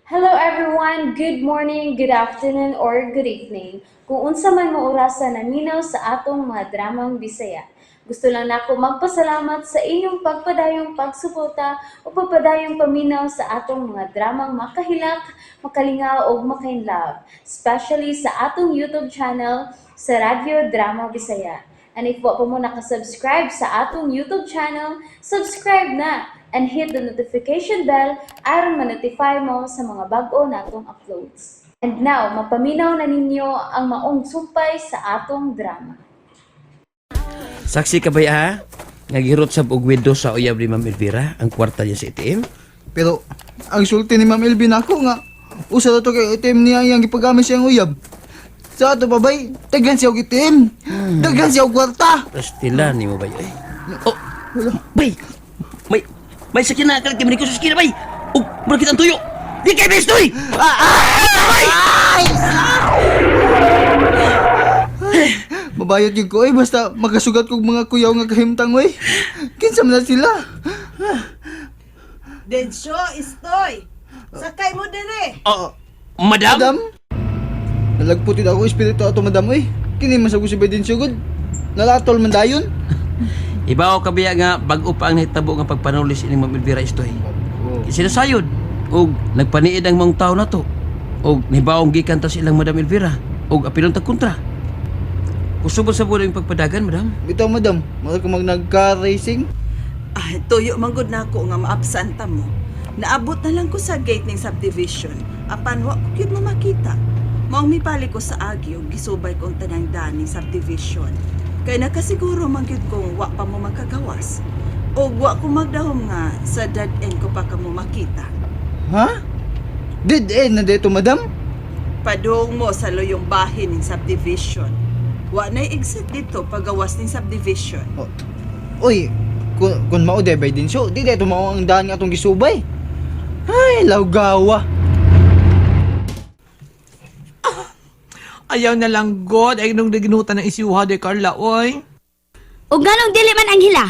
Hello everyone! Good morning, good afternoon, or good evening. Kung unsa man mo orasa naminaw sa atong mga dramang Bisaya. Gusto lang nako magpasalamat sa inyong pagpadayong pagsuporta o pagpadayong paminaw sa atong mga dramang makahilak, makalingaw ug makainlove, especially sa atong YouTube channel sa Radyo Drama Bisaya. And if wa pa mo nakasubscribe sa atong YouTube channel, subscribe na and hit the notification bell aron ma-notify mo sa mga bag-o natong uploads. And now, mapaminaw na ninyo ang maong sumpay sa atong drama. Saksi ka ba ha? Nga gihurot sab og widow sa uyab ni Ma'am Elvira ang kwarta niya sa ATM? Pero ang sulti ni Ma'am Elvin ako nga usa na to kay ATM niya iyang gipagamit siyang uyab. Sa ato pa bay, daghan siya og ATM. Daghan siya og kwarta. Pastila ni mo ba eh? Oh, bay! May sakyan na kalit kami ni sa bay! Ug mura kitang tuyo! Di kay bestoy! Ay! Mabayot gyud ko eh basta makasugat kog mga kuyaw nga kahimtang oy. Kinsa man na sila? Densyo, istoy. Sakay mo dire. Oh, madam? Madam? Nalagpot yun ako espiritu ato madam oy. Kini man sa ko si Biden sugod. Nalatol man dayon. Ibaw ka biya nga bag-o pa ang nahitabo nga pagpanulis ining Ma'am Elvira istoy. Sinasayod og nagpaniid ang mga tao na to. Og nibawong gikan ta silang Madam Elvira og apilon tag kontra. Kusubod sa bulan yung pagpadagan, madam. Bitaw madam, mura ka mag nagka-racing. Ay, tuyo man gud nako nga maabsanta mo. Naabot na lang ko sa gate ning subdivision. Apan wa ko gyud mo makita. Maong mipali ko sa agi ug gisubay ko ang tanang daan ning subdivision. Kay nakasiguro man gyud kong wa pa mo makagawas. Og wa ko magdahom nga sa dead end ko pa kamo makita. Ha? Dead end na dito madam? Padung mo sa luyong bahin ning subdivision. Wa nay exit dito pagawas ning subdivision. Oh. Uy, kung mao debay din so, di dito mao ang daan nga atong gisubay. Ay, lawgawa. Ayaw na lang God, ay nung naginutan ng isyuha de Carla, oy. O ganong dili man ang hila.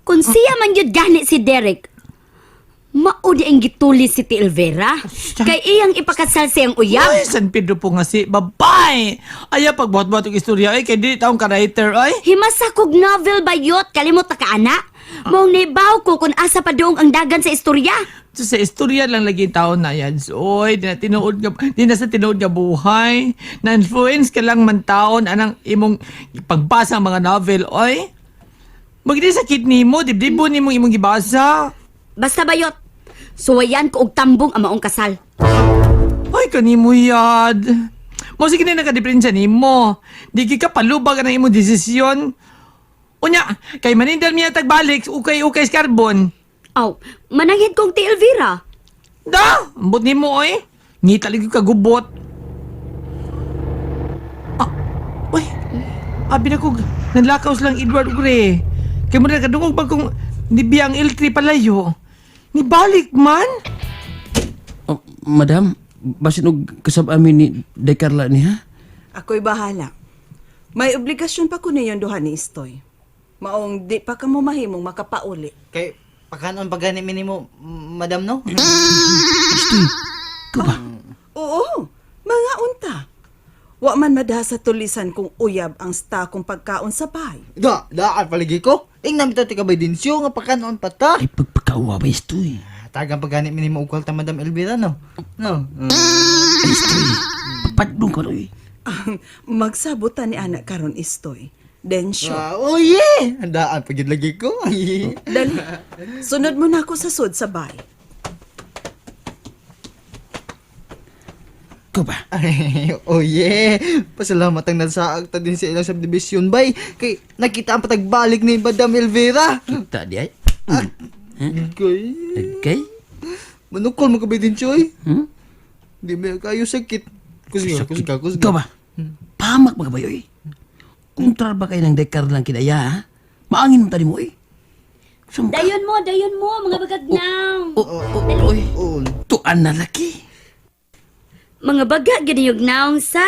Kung siya man yun gani si Derek, mao di ang gituli si Ti Elvera. Kay iyang ipakasal siyang uyab. Ay, San Pedro po nga si, babay! Ayaw pagbuhat-buhat og istorya, ay, kay di taong ka-writer, ay. Himasa kog novel bayot, kalimot na ka ana. Maong nibaw ko kung asa pa doong ang dagan sa istorya. So, sa istorya lang lagi taon na yan. So, oy, di na tinuod nga, di na sa tinuod nga buhay. Na-influence ka lang man taon, anang imong pagbasa ang mga novel, oy. Magdi sakit nimo, dibdibo nimo imong gibasa. Basta bayot, suwayan ko og tambong ang maong kasal. Ay, kanimo yad. Mo sige na nakadiferensya nimo. Di ka palubag ang imong desisyon. Unya, kay manindal miya tagbalik, ukay-ukay sa carbon. Aw, mananghid kong Ti Elvira. Da, ambot nimo oy. Ngita lagi ka gubot. Ah, uy. Abi na kog nanlakaw silang Edward Ugre. Kay mo na kadungog bag kung nibiyang L3 palayo. Nibalik man. Oh, madam, basin og kasab amin ni De Carla ni ha? Ako'y bahala. May obligasyon pa ko ninyo duha ni Istoy. Maong di pa kamo mahimong makapauli. Kay pakanon pa gani minimo, madam no? Istoy, ikaw ba? Oo, mga unta. Wa man madaha sa tulisan kung uyab ang sta kong pagkaon sa bahay. Da, daan palagi ko. Ingnan bitaw ti kabay din siyo nga pakanon pa ta. Ay, pagpakauwa ba Istoy? Tagang pagani minimo og kwarta madam Elvira no. No. Ay, Istoy, papadlong ka oy. Magsabot ta ni anak karon Istoy. Densyo. Ah, oh yeah. Daan pagid lagi ko. Dali. Sunod mo na ako sa sud sa bahay. Ikaw ba? Ay, oh yeah. Pasalamat ang nasaag ta din sa ilang subdivision bay. Kay nakita ang patagbalik ni Madam Elvira. Kita di ay. Kay Okay? manukol mo kabay din siyo eh. Hmm? Di ba kayo sakit? Kusga, kusga, kusga. Ikaw ba? Pamak ba kabayo eh? Kontra ba kayo ng dekar lang kinaya ha? Maangin mo tani mo eh. Sumka. Dayon mo, mga bagagnaw. Oh, oy. Oo. Tuan na laki. Mga baga gid yung naong sa,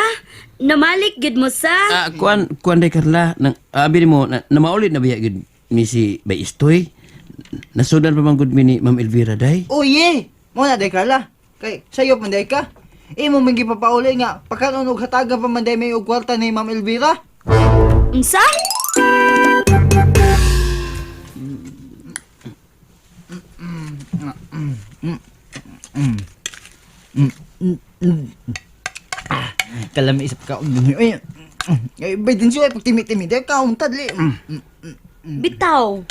namalik gid mo sa. Ah, kuan de Carla, nang abi nimo na, na maulit na biya gud ni si Bay Istoy. Nasudan pa man gud mi ni Ma'am Elvira day. Oh yeah. Mo na de Carla. Kay sayop man day ka. Imo man gipapauli nga pakanon og hatagan pa man day may og kwarta ni Ma'am Elvira. Unsa? Kalami isip ka Ay, ay bay din siya pag timi-timi day kaon tadli. Bitaw.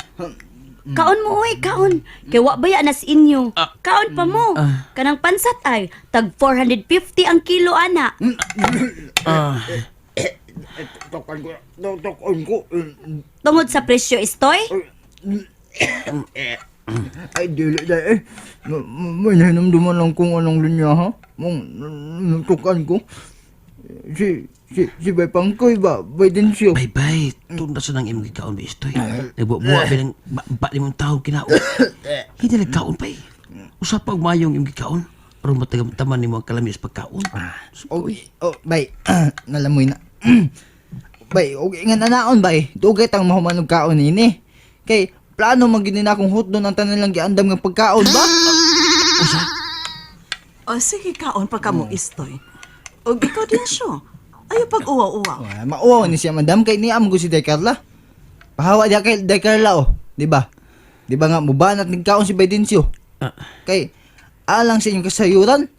Kaon mo oy, kaon. Kay wa baya nas inyo. Kaon pa mo. Kanang pansat ay tag 450 ang kilo ana. Ah, Tokan ko, tokan ko. Tungod sa presyo istoy? Ay, dili day eh. May nahinamduman lang kung anong linya ha. Mong tukan ko. Si, si, si Bay Pangkoy ba? Bay din siya. Bye bye. Tunda sa nang imong gikaon ba istoy. Nagbubuha ba ng ba, ba ni mong tao kinaon. Hindi lang kaon pa eh. Usa pa og mayong imong gikaon. Aron matagam-taman nimo ang kalamis pagkaon. Oh, oh, bay. Nalamoy na. Bay, og ingan anaon bay. Dugay tang mahuman og kaon nini. Kay plano man gid na akong hotdog ang tanan lang giandam nga pagkaon ba? O sige, kaon pa kamo istoy. Og ikaw din siya. Ayaw pag uwaw-uwaw. Oh, mauwaw ni siya madam kay niya mo si De Carla. Pahawa diya kay De Carla oh, di ba? Di ba nga mubanat nig kaon si Baidencio? Ah. Kay alang sa inyong kasayuran,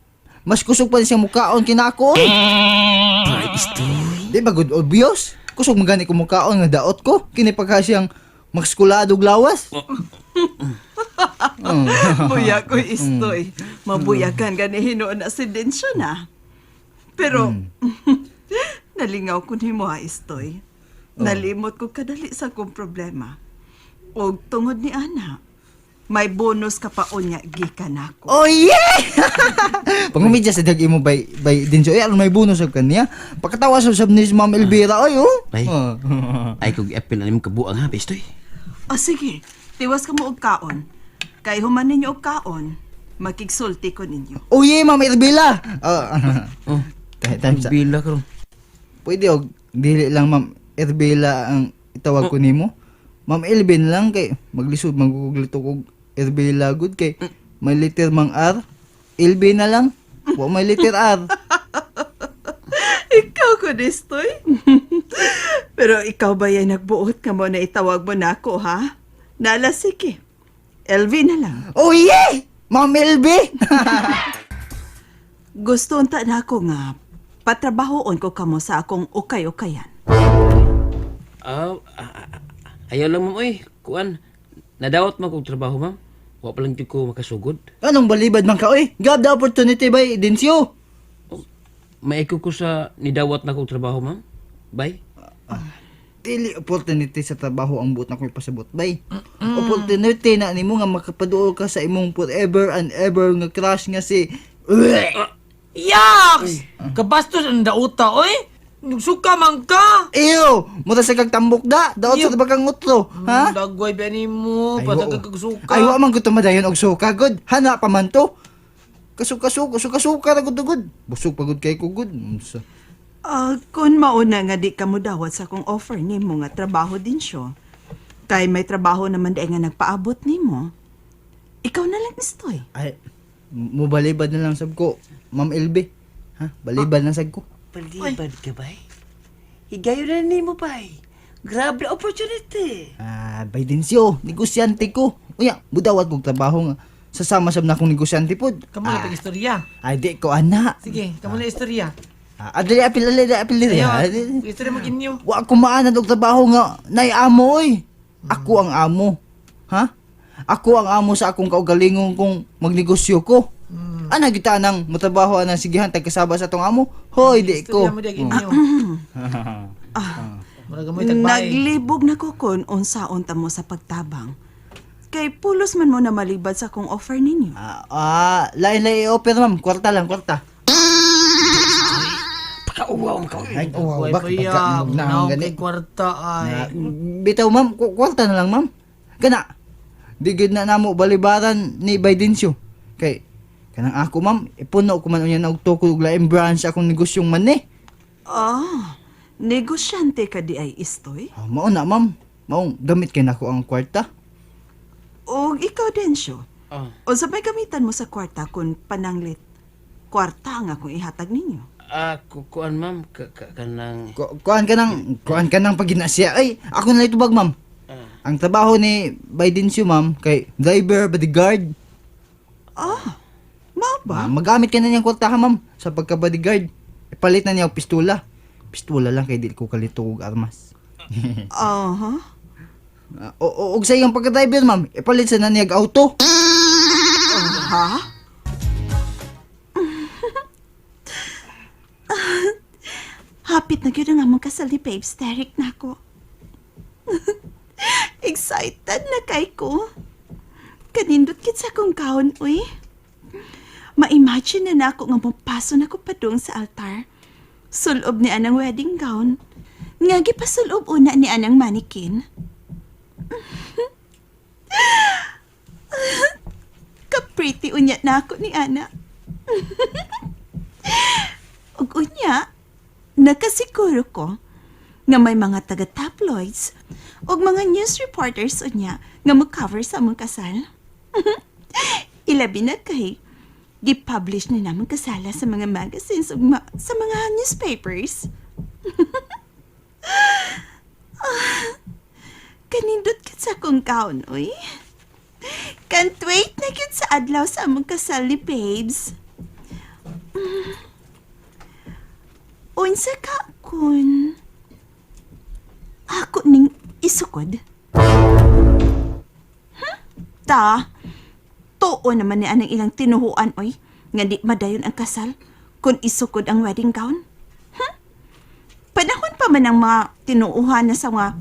mas kusog pa ni siya mukaon kinako. Oy. Ay, istoy. Di ba good obvious? Kusog man gani ko mukaon nga daot ko kini pagka siyang magskuladog lawas. Buya ko istoy. Mabuyakan gani hinuon na si Densyo na. Pero, nalingaw ko nimo ha, istoy. Nalimot ko kadali sa akong problema. Og tungod ni Ana, may bonus ka pa unya gikan nako. Oh yeah! Pangumidya sa dag imo bay bay Dencio, eh aron may bonus sab kaniya. Pakatawa sab sab ni si Ma'am Elvira oy oh. Ay. Oh. Ay kung i-appeal na nimong kabuang ha, istoy. O sige, tiwas ka mo og kaon. Kay human ninyo og kaon, makigsulti ko ninyo. Oh yeah, Ma'am Elvira. Oh. Oh, Time sa. Bila karon. Pwede og dili lang Ma'am Elvira ang itawag ko nimo. Ma'am Elvin lang kay maglisod maguglito kog Elvira good kay may letter mang R. Elvin na lang. Wa may letter R. Ikaw ko, Distoy. Pero ikaw ba yan nagbuot ka mo na itawag mo na ako, ha? Nala, sige. LV na lang. Oh yeah! Ma'am Elvin! Gusto unta na ako nga patrabahoon ko kamo sa akong ukay-ukayan. Ah, ayaw lang ma'am oy. Kuan, nadawat man kog trabaho ma'am. Wa pa lang jud ko makasugod. Anong balibad man ka oy? Grab the opportunity bay Dencio. Maiko ko sa nidawat na kog trabaho ma'am. Bye. Dili opportunity sa trabaho ang buot na ko ipasabot bay. Opportunity na nimo nga makapaduol ka sa imong forever and ever nga crush nga si Yaks! Kabastos ang dauta, oy! Nagsuka man ka! Ew! Mura sa kag tambok da. Daot sa kang utlo. Ha? Dagway ba nimo? Ay, Patagag oo. kag suka. Ay, wa man gud tumadayon og suka gud. Hana pa man to. Kasuka suka suka suka ra gud gud. Busog pa gud kay ko gud. Unsa? Ah, kung mauna nga di ka mo dawat sa akong offer nimo nga trabaho din siya. Kay may trabaho naman di nga nagpaabot nimo. Ikaw na lang, Istoy. Ay, mubalibad na lang sab ko, Ma'am LB. Ha? Balibad na sab ko. Palibad ka bay. Higayon na nimo bay. Grabe opportunity. Ah, bay Dencio, negosyante ko. Uya, budawat kog trabaho nga. Sasama sab na akong negosyante pod. Kamo na pag-istorya. Ay, di ko ana. Sige, kamo na istorya. Ah, adali apil adali apil dili. Ayaw, istorya mo ginyo. Wa ko maanad og trabaho nga nay amo oy. Ako ang amo. Ha? Ako ang amo sa akong kaugalingon kung magnegosyo ko. Ana kita nang motrabaho ana sigihan tag kasaba sa atong amo. Hoy, di ko. Istorya mo di ginyo. Murag mo tagbay. Naglibog na ko kon unsaon ta mo sa pagtabang. Kay pulos man mo na malibad sa akong offer ninyo. Ah, ah lain lain i-offer ma'am, kwarta lang, kwarta. Pakauwaw ka. Ay, oh, Dagway bak pa ya, pagka na naong gani. kay kwarta ay. Na, bitaw ma'am, kwarta na lang ma'am. Kana. Di gid na namo balibaran ni Baidencio. Kay kanang ako ma'am, ipuno ko man unya na og tukod og laing branch akong negosyong mani. Ah, negosyante ka di ay istoy? Ah, mao na ma'am. Maong gamit kay nako ang kwarta. O ikaw din siyo. Ah. Unsa may gamitan mo sa kwarta kung pananglit? Kwarta ang akong ihatag ninyo. Ah, kuan ma'am, kanang Kuan ka nang paginasya. Ay, ako na lang itubag, ma'am. Ang trabaho ni Biden siya, ma'am, kay driver, bodyguard. Ah, mao ba? Ma'am, magamit ka na niyang kwarta ha, ma'am, sa pagka-bodyguard. Ipalit na niya og pistola. Pistola lang kay di ko kalito og armas. Aha. Ah, o og sa iyang pagka-driver, ma'am, ipalit sa na niya og auto. Ha? Hapit na gyud ang among kasal ni Babes Derek na ako. Excited na kay ko. Kanindot kit sa akong gown, uy. Ma-imagine na nako nga mopaso na ko padung sa altar. Sulob ni anang wedding gown. Nga gipasulob una ni anang mannequin. Ka-pretty unya na ako ni Ana. Ug unya, nakasiguro ko nga may mga taga-tabloids ug mga news reporters unya nga mo-cover sa among kasal. Ilabi na kay gi-publish na namang kasala sa mga magazines ug sa mga newspapers. Ah, kanindot kit sa akong gown, uy. Can't wait na gyud sa adlaw sa among kasal ni Babes. Unsa ka kun ako ning isukod? Ta, tuo naman ni anang ilang tinuhuan oy, nga di madayon ang kasal kung isukod ang wedding gown. Panahon pa man ang mga tinuuhan na sa mga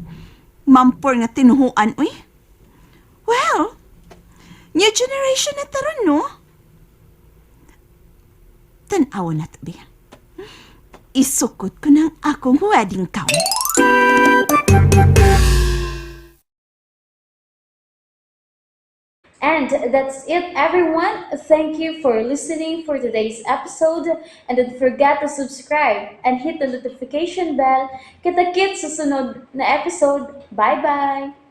mampor nga tinuhuan oy. Well, new generation na taron, no? Tan-awa na to, be. Isukod ko ng akong wedding gown. And that's it, everyone. Thank you for listening for today's episode. And don't forget to subscribe and hit the notification bell. Kita-kits sa sunod na episode. Bye-bye!